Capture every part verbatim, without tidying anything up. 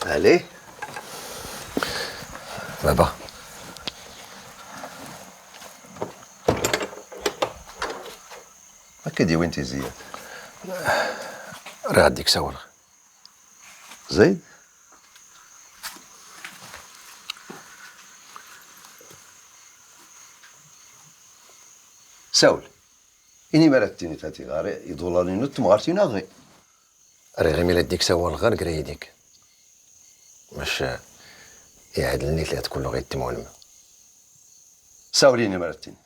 Allez. Baba. Akka d-iwin tizya. Rad dik sawal. Zayd? Sawl. Ini mara ttini tati ɣari iḍulan-inu ttemɣart-inu ɣi. Riɣ imi la dik sawal ɣar graydik. Mac iɛedlni tlat kullu ɣi ttemɣulma. Sawl ini mara ttini.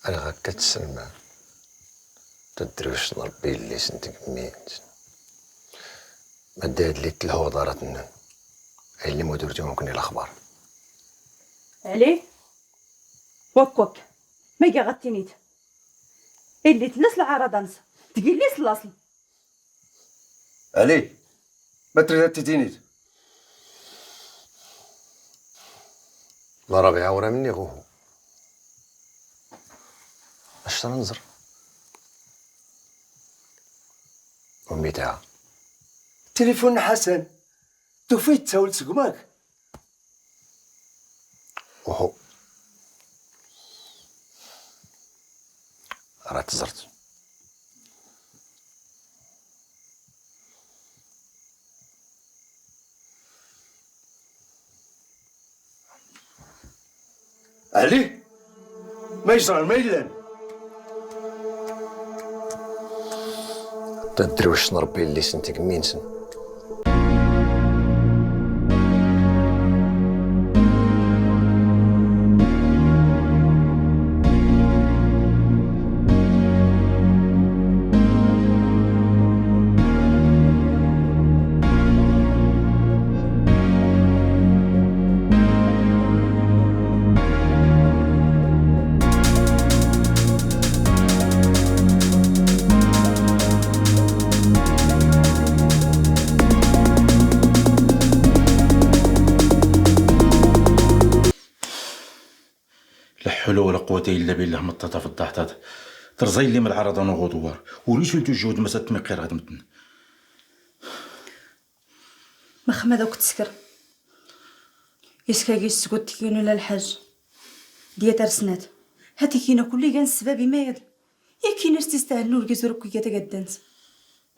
Ala ɣakka tselma tadrewct n Ṛebbi yelli-s n tgemmi-ns. Ma dda yelli tlhu ḍarat-nnun a yelli mudur tiwamken i lexbar. Ɛli, wakk wakk, ma giɣ ad tinit. Illi tella s lɛaraḍa-ns, tgilli s laṣel. Ali, ma trid ad t-tinid? La Rabiɛa ur am-nniɣ uhu. Acu ara nẓer? Ummi ta. Tilifun n Ḥasan. Tufi-d tawlt seg umak. Uhu. Ara tẓert. Ali, ma yeẓran ma yellan? Tadrewct n Ṛebbi yelli-s n tgemmi-nsen. لا حول ولا قوة إلا بالله، مطاطا في الضحطات. ترزاي اللي من العرض أنا غدوار. وريتو انتو جهود مسات مقير غد متن. Maxmad akk tsker. Iskagi sgut tikinu la lḥaj. Diyat ar snat. Ha tikina kulli gan ssbab i mayad. Yakin ar s-tistahlen urgiz ur akk iga tagaddant.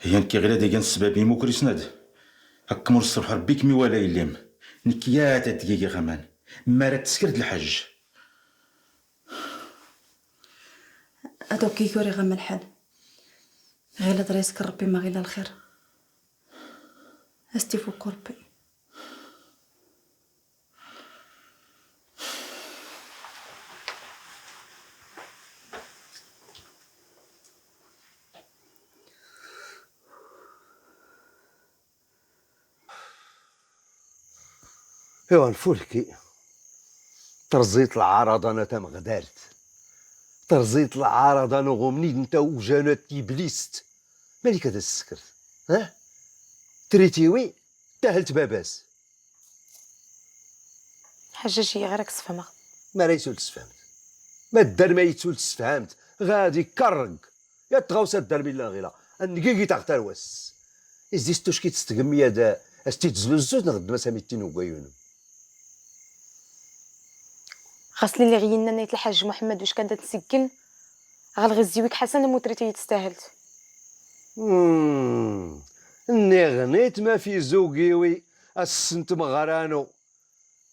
Hiya nekki ɣila d-igan ssbab i mukri snat. Akk mur ṣṣebḥ Rebbi kem iwala yelli-m. Nekki ad d-gigiɣ aman. Mara tsker d lḥaj. Ad akk ig uriɣ am lḥal. Ɣila d-ra isker Rebbi ma ɣila lxir. Ad s-t-ifukku Rebbi. Iwa nfulki. Terẓiḍ lɛaraḍa n tameɣdalt. Terẓiḍ lɛaraḍa n uɣumni n tawjanat tiblist. Malik ad as-teskert? Ha? Tritiwi tahelt baba-s. Ḥajjaj, ihi ɣir ad k-sfehmeɣ. Mara yettul tesfehmt. Ma ddar ma yettul tesfehmt, ɣad ikkarreg. Yat tɣawsa ddar mi llan ɣila. Ad ngigit aɣ tarwa-s. Is di s-tuckit s tgemmi ad as-t-id-zluzzut neɣ ddem-as am ittin n ugwayun. Ɣas lli lliɣ yinnan ayt lḥajj Muḥemmed uckad ad t-seggen, ɣalɣ izzi wik Ḥasan am utriti i testahelt. Hmm. Nniɣ-nit ma fi zugiwi ass n tmeɣra-nu.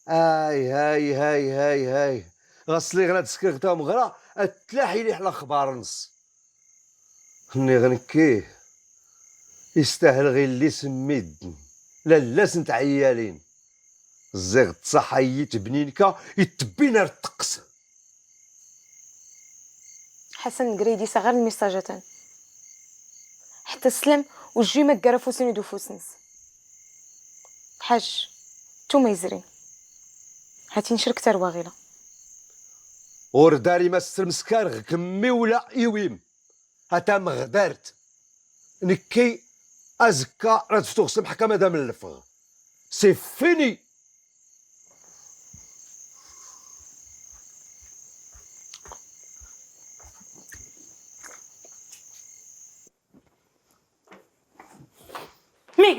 Ay, ay, ay, ay, ay. Ɣas lliɣ la d-skreɣ tameɣra, ad tlaḥ iliḥ lexbar-ns. Nniɣ nekki, istahel ɣilli s mmidden, lallas n tɛeyyalin. Ẓẓiɣ d ṣaḥa i yitbnin ka, itbbin ar tteqqs. Ḥasan, gr-iyi-d isaɣar n lmiṣaǧ atan. Ḥetta sslam, ujju imaggar afus-inu d ufus-ns. Ḥaj, ttu ma yezrin. Hatin crek tarwa ɣila. Ur dari ma ssrmskar ɣ kmmi ula iwim. A tameɣdart. Nekki, azekka, rad ftuɣ s lmeḥkama d amellefeɣ. C'est fini!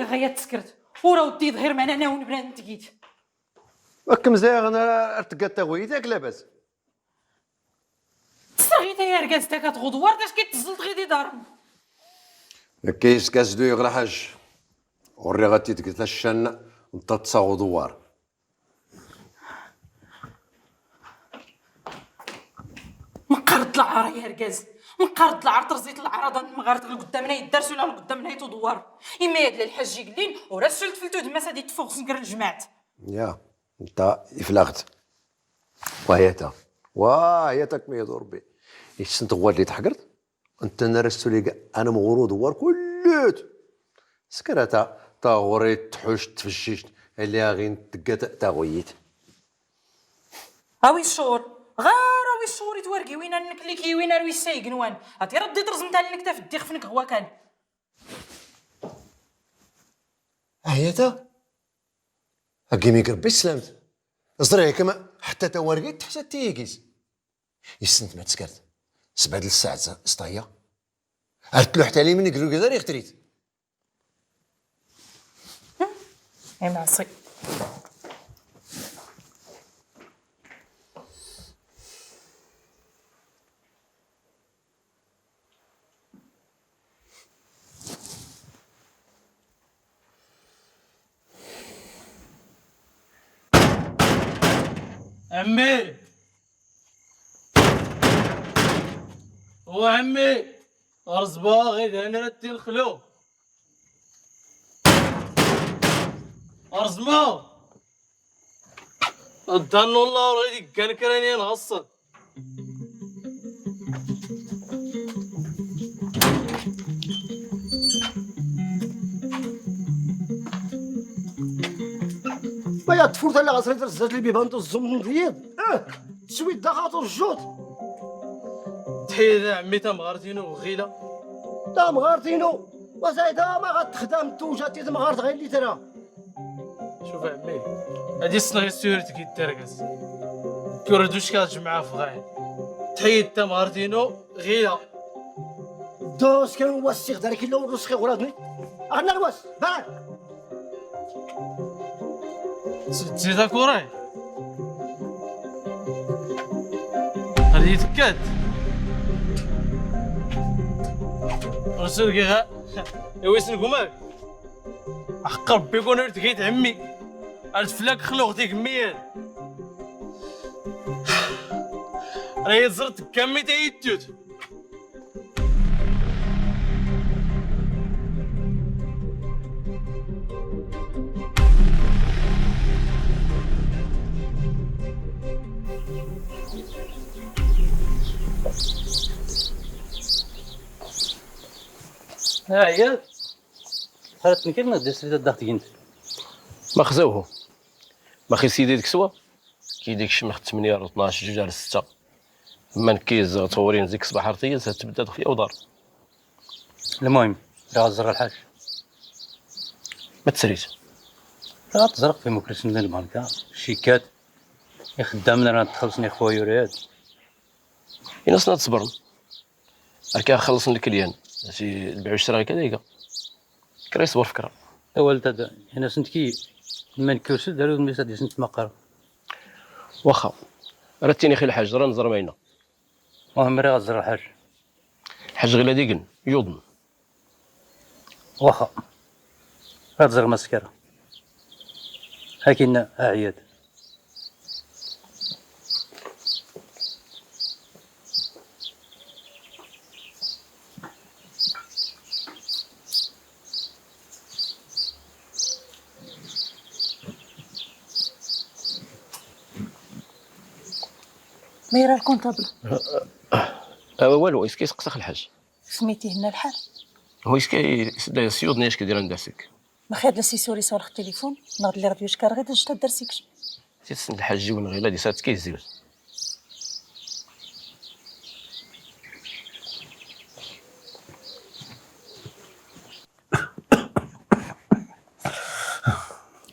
غيا تسكرت. ورا ودي ظهير معنا انا ونبنى نتقيت. اكم زاغنا ارتقات تاغويت ياك لاباس؟ تسرغيت يا رجال، تاكا تغدوار، تاش كيتزلط غيدي دارم. كيس كاس دوي غلا حاج. وري غاتي تقتل الشن، انت تصاغو دوار. مقرد العار يا رجاز، مقرد العار، ترزيت العرض، مغارت لقدامنا يدرس ولا لقدامنا يتدور. إما يد الحاج يقلين، ورسلت فلتو دماس هادي تفوق سنقر الجماعت. يا، انت إفلاغت. وهيتا. وهيتا كما يدور بي. يسنت غوات لي تحقرت. انت نرستو لي انا مغرو دوار كلوت. سكرتا، تا غريت تحوشت تفششت، اللي غين تقات تاغويت. هاوي الشور، غير هاوي الشور يتورقي وين انك ليكي وين روي السايق نوان. هاتي ردي ترزمت على النكتة في الديخ فنك هو كان. هيتا؟ هاكي ميك ربي سلامت. زري كما حتى تورقيت تحت تيجيز. يسنت ما تسكرت. سبعد الساعة سطايا. عرفت له حتى لي من يقرو كذا ريخ تريد. اي معصي. عمي، وعمي، ارزبا غير انا ردي الخلو. ارزما. الدان والله وريدي كان كراني نغصن. ما يا تفوت على غسري ترزات لي بيبان تو الزوم ديال. اه، تسوي دا خاطر الجود. تحيد عمي تمغارتينو وغيلة. تمغارتينو. وزايدة ما غتخدم توجاتي تمغارت غير اللي ترى. شوف عمي، هادي الصناعي سيورتك يتركز. كوردوش كاتجمع في غاية. تحيد تمغارتينو غيلة. دوس كان وسيخ دارك اللي ونص خي غرادني. أنا الوس، بعد. تزيد كوري. هادي تكات. رسول كيغا. يويس نقومك. حق ربي كون ولد كيت عمي. الفلاك خلوغ ديك مية. راهي زرت كامي تيتوت. ها عيال. حالتني كيف ما دير سيدي الضغط ينت. ما خزاوه. ما خي سيدي ديك سوا. كي ديك الشمخ ثمانية ولا اثناش، جوج على ستة. اما نكيز غتورين زيك صباح رطية، ستبدا تخفي او دار. المهم، راه زر الحاج. ما تسريت. راه تزرق في مكرسين البنكة، شيكات. يا خدام، انا تخلصني خويا رياض. الناس لا تصبر. راك خلص الكليان، سي البيع والشراء كذا يقع. كرا يصبر فكرة. اول تدا، هنا سنتكي من كرسي داروا الميسا دي سنت مقر. واخا. رتيني خي الحاج، راه نزر ماينا. المهم راه غزر الحاج. الحاج غير ديقن، يوضن. واخا. غتزر مسكرة. هاكينا عياد. ما يرى الكونطابل. أه، والو، إسكي سقسخ الحاج. سميتي هنا الحال؟ هو إسكي سيودني اش كدير عند داسك؟ ما خير لسي سوري صالح التليفون، ناض لي راديو شكار غير نشتا درسيك. تيتسند الحاج جيب نغيلا دي سات كيزيوز.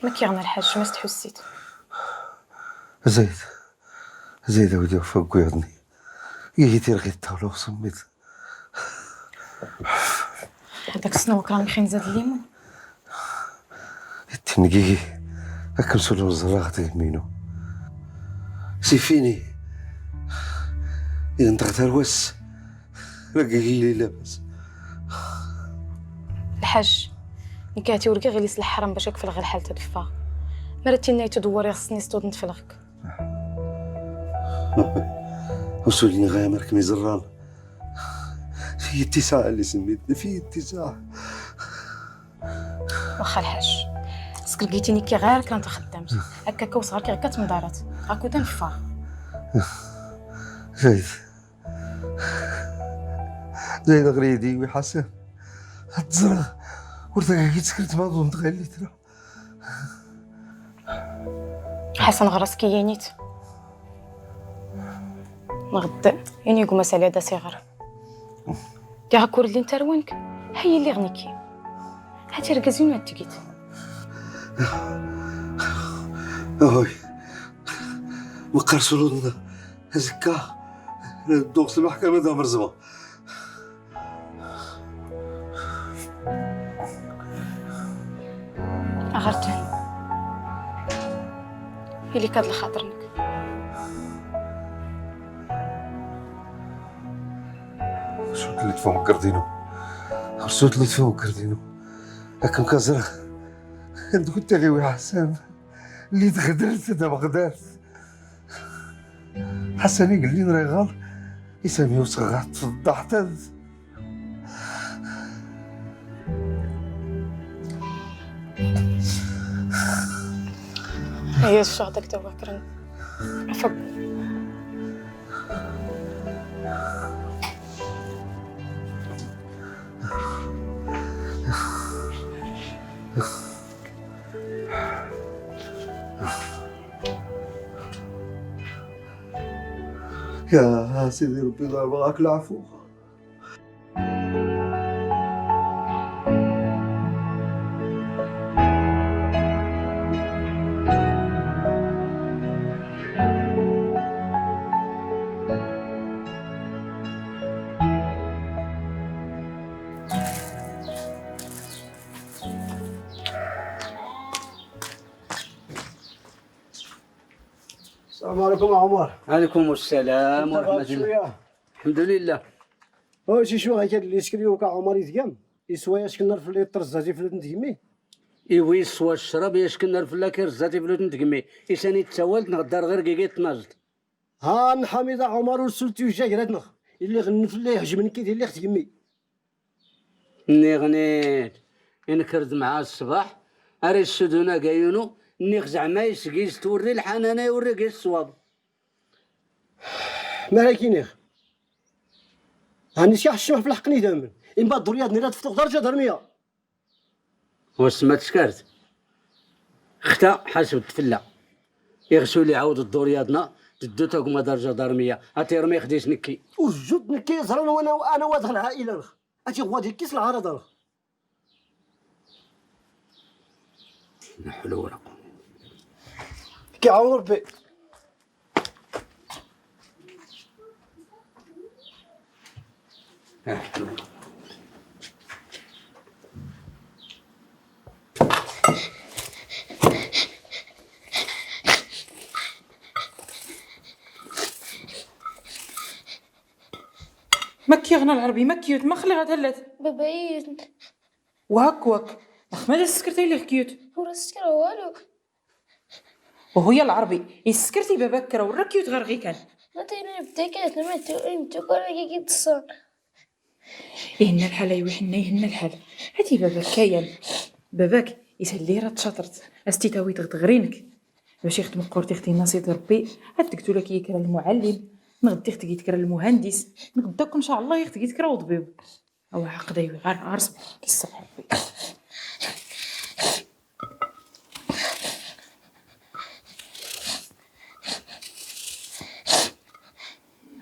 ما كيغنى الحاج، ما استحسيت. زيد، زيد ودي فوق يضني. يجي تير غير الطاولة وصمت. هذاك السنوك راه مخين زاد الليمون. Tnegigi akmsul mẓraɣ tgminu sifini. Inṭeɣ tarwas rgigi lilabas. Lḥaj, nkati urgi ɣilis lḥram bac akflɣ lḥal tadffa. Mara tinna itudwar iɣsni stud ntflɣk. Usulin ɣaya mark miẓrran. Fi ttisɛa li smmit fi ttisɛa. Waxxa lḥaj, skrgitini ki ɣar kra n txddamt. Akka kawsɣar ki ɣkka tmḍarat. Ɣakudan ffa. Zayd. Zayd ɣridi wi ḥasan. Tzrɣ. Ur tagi tskrt ma ḍun tɣilli tra. Ḥasan ɣras ki yinit. Nɣdd ini guma sali ad asiɣr. Diɣ akur llin tarwank. Hay lliɣ niki. Hati rgazinu ad tgit. Ahoy. Mqqar sulun azkka. Dduɣ s lmaḥkama d amrẓma. Aɣertan. Ili kad lxaṭr-nnek. Ur sut lutf umkkerdinu. Ur sut lutf umkkerdinu. Akken kaẓra. Anda kunt aliwi Ḥasan? Li txedrt d ameɣdad. Ḥasan i yellin ɣiɣaḍ, isem-iw sɣaɣ-t tfeḍḍaḥt-ad. Ay, ad ffɣeɣ dak tawakren. Afak. Ya Sidi Ṛebbi, ḍalbeɣ-ak leɛfu. السلام عليكم عمر. عليكم السلام ورحمة الله. شوية. الحمد لله. هو شي شو هيك اللي يشكري وكا عمر يتقام. يسوى يشكي النار في اللي يطرز زاتي في اللي تنتقمي. إيوي يسوى الشراب يشكي النار في اللي كير زاتي في اللي تنتقمي. إساني تسوالت نغدار غير كيكي تنازلت. ها نحمد عمر وسلتي وجا جراتنا. اللي غنف اللي يحجمني كي اللي ختقمي. ني غنيت. إنكرد معاه الصباح. أري السدونا قايونو. نيخ زعما يسقيز توري الحنانة يوري قيس الصواب. ما راكينيغ؟ هاني سي حشمه في الحق نيدامن. إن بعد دوريات نيرات فتوق درجة درمية. وسما تسكرت. ختا حاسب التفلة. يغسو لي عاود الدورياتنا. تدو تاكما درجة درمية. هاتي رمي خديس نكي. وجود نكي زران وانا، انا وادغ العائلة نخ. اتي غوادي كيس العرض نخ. لا حول ولا قوة. كيعاون ربي. مكي غنا العربي، مكيوت، ما خلي غتهلت. بابايين. واك واك. اخ، ماذا السكرتي اللي خكيوت؟ هو السكر والو. وهو يا العربي، السكرتي باباك كرا ورا كيوت غير غي كان. ما تيني بديكات، ما تو، انتو كرا كي تصان. يهنا الحال، ايوا حنا يهنا الحال. هاتي باباك كاين. باباك يسلي راه تشاطرت. استي تاوي تغرينك. باش يخدم قورتي اختي ناصي ربي. هاتك تولك يكرا المعلم. نغدي اختك يتكرا المهندس. نغداك ان شاء الله يختك يتكرا وطبيب. او عقده يغار عرس كي الصبح.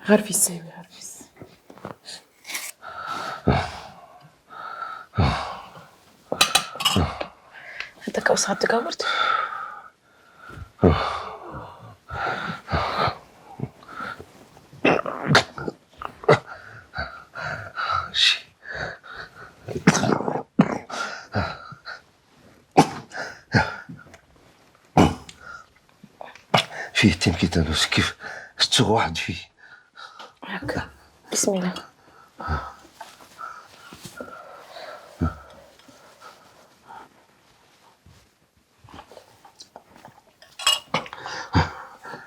غير في الساوي، غير في الساوي. هذاك وصلت قاورت. يتيم كي تانوس كيف تسوق واحد فيه. هكا. بسم الله.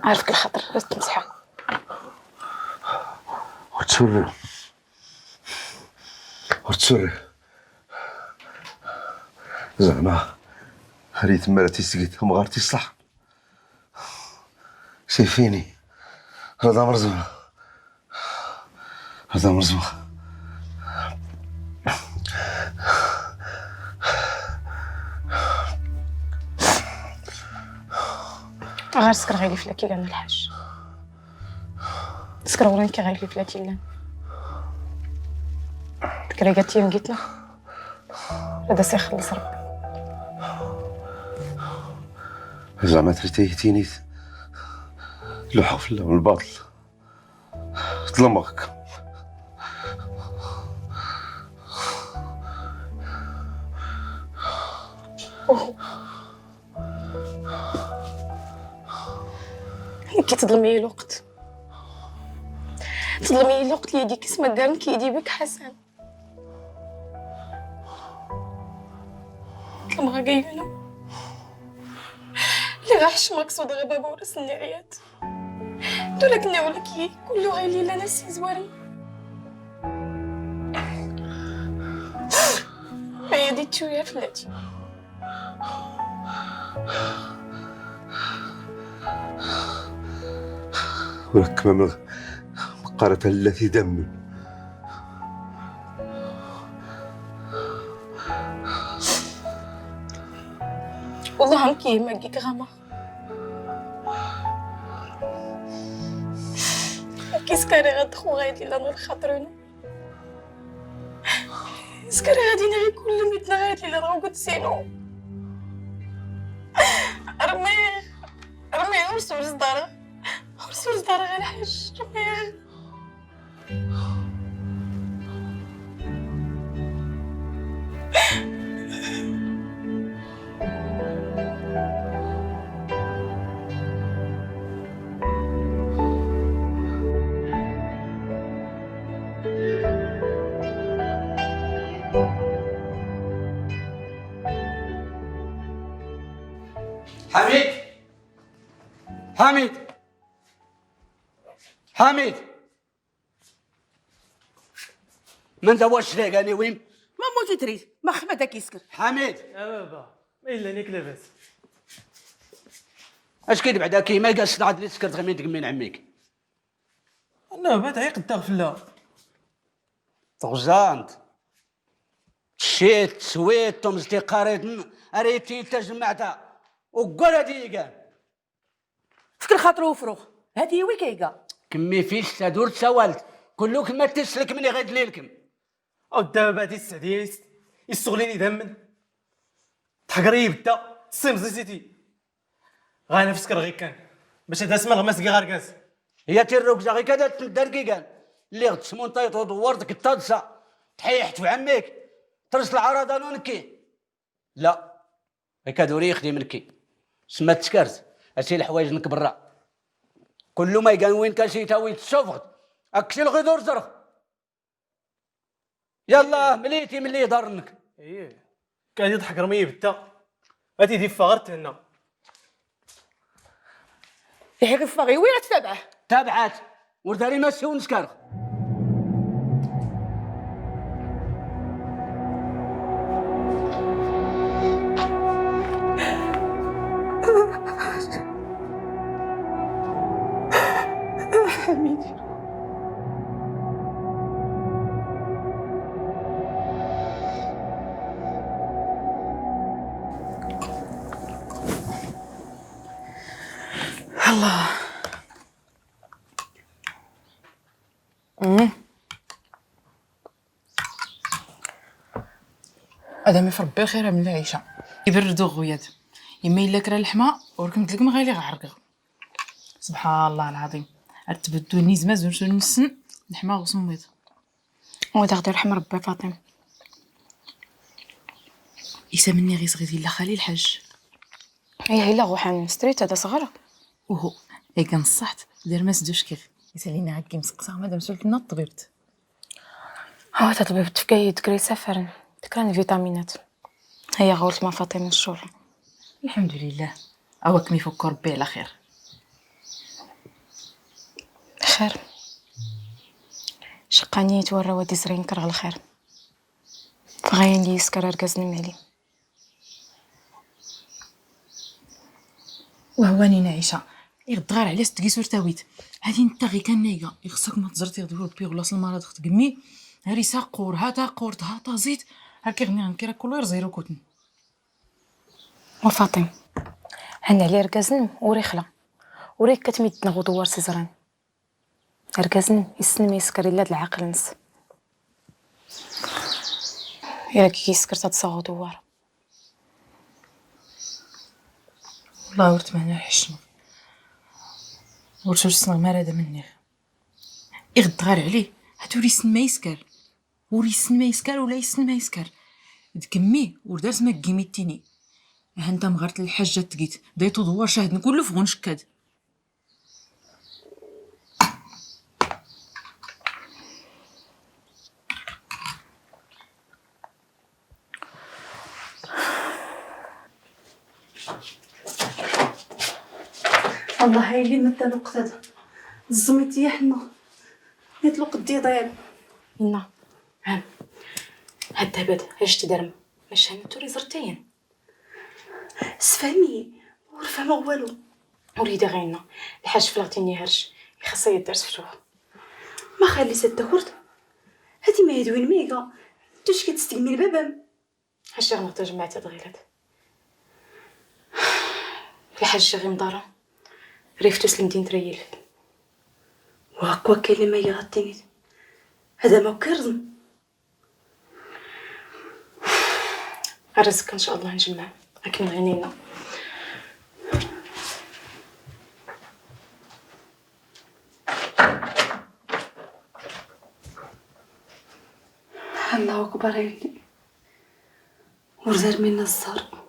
عارفك الخطر، بس تمسحها. وتسري. وتسري. زعما. هريت مرتي سقيت، مغارتي صح. شايفيني. رضا مرزوع. هذا مزمخ. غير سكر غير فلاكي لنا الحاج. سكر وراني كي غير فلاكي لنا. كريقاتي نقيتنا. هذا سيخلص ربي. زعما تريتي تينيت. لو حفلة والباطل. ظلمك. كي تظلمي الوقت، تظلمي الوقت اللي يديك اسمه دارن كي يدي بك حسن. كما غايلنا اللي غاحش مقصود غبا بورس النعيات. دولك نولكي كله غيلي لنا سي زواري. هي دي تشويه فلاتي. ولك ما من مقارة التي دم. والله هم كي ما جيك غما. كيس كاري غد خو غايدي لنا الخاطرين. سكر غادي نغي كل ميت نغايت لي راه قلت سينو. رمي، رمي ورسول صدارة، ورسول صدارة غير حاج رمي. حميد! حميد! حميد! من ذا واش ذا قالي وين؟ ما موتي تريد، ما خمدك يسكر. حميد! يا بابا، ما إلا نيك لاباس. اش كي بعدا كي ما قاس صداع اللي سكرت غير من دق من عميك؟ أنا بات عيق الدغفلة. تغزانت. تشيت، سويت، تمزتي قاريت، م-، أريتي تجمعتا. وقول هادي يقان. فكر خاطرو وفروخ. هادي وي كيقا. كمي فيش تدور تسوالت. كلو كما تسلك مني غير دليلكم. أو الدابة هادي السعدية يس-، يسوغليني دمن. تحقري يبدا. سيمزي سيتي. غا نفسك راه غي كان. باش هدا اسمه غمس كي غاركاز. هي تي الركزة غي كذا تندركي كان. اللي غتسمون طيط ودورتك التادسة. تحيحت في عميك. ترس العراضة نونكي. لا. هكا دوري يخدي منكي. سما تسكرت. اسي الحوايج نك برا. كل ما يقان وين كان شي تاوي تسوفغت. اكشي الغدور زرخ. يلا، مليتي ملي ضرنك. ايه. كان يضحك رمي بتا. هاتي دي فغرت هنا. إيه، غير فغي، وين تتابعه؟ تابعات. ورداري ما سيون سكارخ. حميد. الله. مم. آدم يفربي خيرها من العيشة. يبردو غويات. يما إلا كرا اللحمة وركمت لك مغالي غعرقغ. سبحان الله العظيم. أتبدو نيز ما زوج نسن لحمة وسميض. وتاخدي رحم ربي فاطمة. إيسا مني غير صغير إلا خالي الحاج. إيه إلا غوحان ستريت هذا صغر. وهو. إيكا نصحت دير ما سدوش كيغ. يسالينا هاكي مسقسة، مادام سولت لنا الطبيبت. هو تطبيب تفكاي دكري سفرن. تكران فيتامينات. هيا غورت ما فاطمة الشورى. الحمد لله. أواك مي فكر بي على خير. خير. شقاني تورا ودي زرين كره الخير. غاين لي يسكر أرقز نمالي. وهواني نعيشة. يغدغار على ستكي سور تاويت. هادي نتا غي كان نايقة. يخصك ما تزرتي غدوي ربي ولا سلمى راه تخت قمي. هاري ساقور، ها تاقور، ها تازيت. هاكي غني غنكي راه كل غير زيرو كوتن. وفاطم. هن علي ركازن وريخلة. وريك كتميد نغو دوار سيزران. ركازن يسن ما يسكر إلا د العقل نس. إلا كي يسكر تتصاغو دوار. والله ورت معنا حشمة. ورت ورسنا ما راد مني. إغد غار عليه. هاتو ريسن ما يسكر. وريسن ما يسكر ولا يسن ما يسكر. دكمي ورداس ما قيمتيني. هانتا مغارت الحاجة تقيت. دايتو دوار شاهدن كله فغون شكاد. الله هاي اللي متى الوقت هذا. الزميت يا حنا. نيت الوقت دي ضيع. نا. ها. هاد هبد، هاش تدرم؟ مش هنتوري زرتين. سفامي، ورفا ما والو. وريدي غينا، الحاج فلغتيني هرش، يخصها يدرس فتوح. ما خلي ست كرت. هاتي ما يدوين ميغا. توش كتستقمي البابا. هاشي غنغتا جمعت هاد الغيلات. الحاج شي غي مضارة. ريفتو سلمتين تريل. وهكوا كلمة يغطيني. هذا ما كرزن. الرزق إن شاء الله نجمع. أكمل عينينا. الله أكبر يا ولدي. ورزار منا الزهر.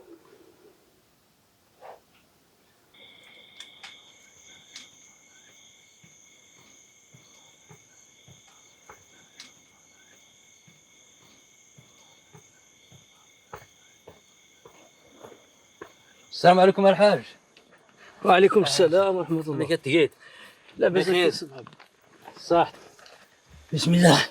السلام عليكم الحاج. وعليكم السلام ورحمة الله. ملي كتجيت؟ لاباس بخير. صح. بسم الله.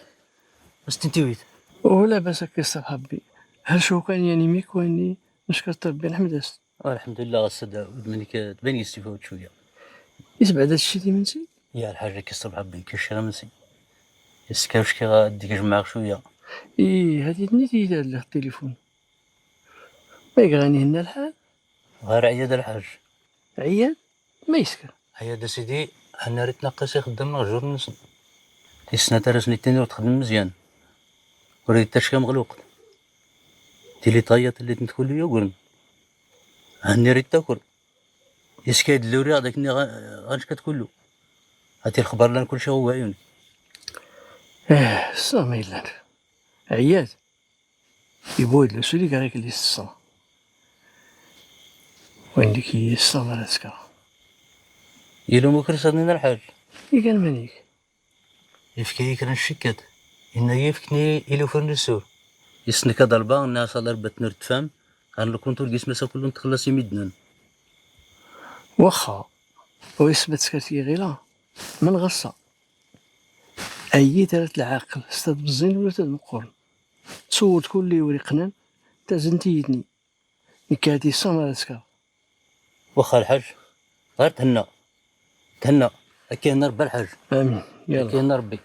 واش تنتويت؟ ولا بأس كيصاب حبي. هل شو كان يعني ميك واني نشكر ربي نحمد است. آه، الحمد لله، غسد ودمنك تبان يستفاوت شوية. يسبع هذا الشيء دي منسي؟ يا الحاج كيصاب حبي كيش غمسي. يسكاوش كي غاديك جمعك شوية. إيه، هذه نيتي دار له التليفون. ما يقراني هنا الحال؟ غير عياد الحاج. عياد؟ ما يسكر. عياد سيدي، أنا ريت ناقص يخدم غير جور نسن. تيسنا ترسني تاني وتخدم مزيان. وريت تشكى مغلوق. تيلي طايط اللي تدخل لي يقول. هني ريت تاكل. يسكايد اللوري هذاك ني غا-، غانش كتقول له. هاتي الخبر لان كل شيء هو عيوني. إيه، سامي لان. عياد. يبويد لو سولي كاريك اللي الصلاة. وين ديك هي الصلاة لا تسكر. يلو مكر صدنا الحاج. يقال مانيك. يفكي يكرن الشكات. إن يفكني إلو فرن السور. يسنك ضربة، الناس على ربة نور تفهم. هان لو كنتور قيس مسا كلهم تخلص يمدنن. واخا. ويثبت كاتي غيلا. من غصة. أي تلات العاقل. استاد بزين ولا تاد مقرن. تصور كل يوري قنان، تازنتي يدني. نكاتي السما راسكا. واخا الحاج، غير تهنى. تهنى. أكاين ربي الحاج. آمين. يلا. أكاين ربي.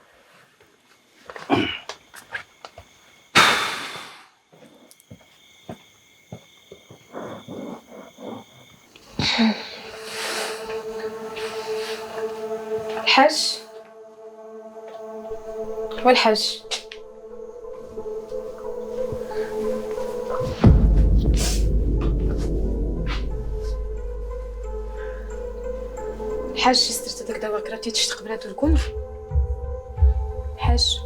الحاج. والحاج. الحاج، شي سترت داك دواك راه تيتشتق بلاد الكل. الحاج.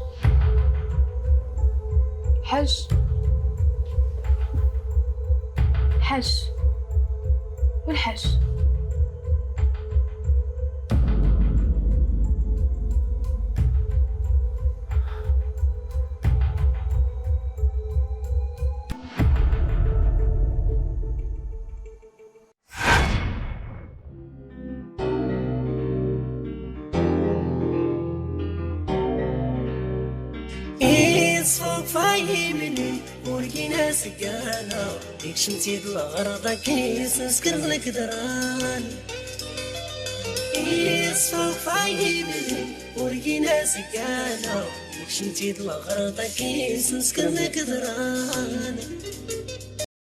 الحاج. الحاج. والحاج. ፋይምኒ ኡርጊነ ስጋና ይክሽምቲ ድላ ቐረጠኪ ስንስክር ልክድራን ኢስፋው ፋይምኒ ኡርጊነ ስጋና ይክሽምቲ ድላ ቐረጠኪ ስንስክር ልክድራን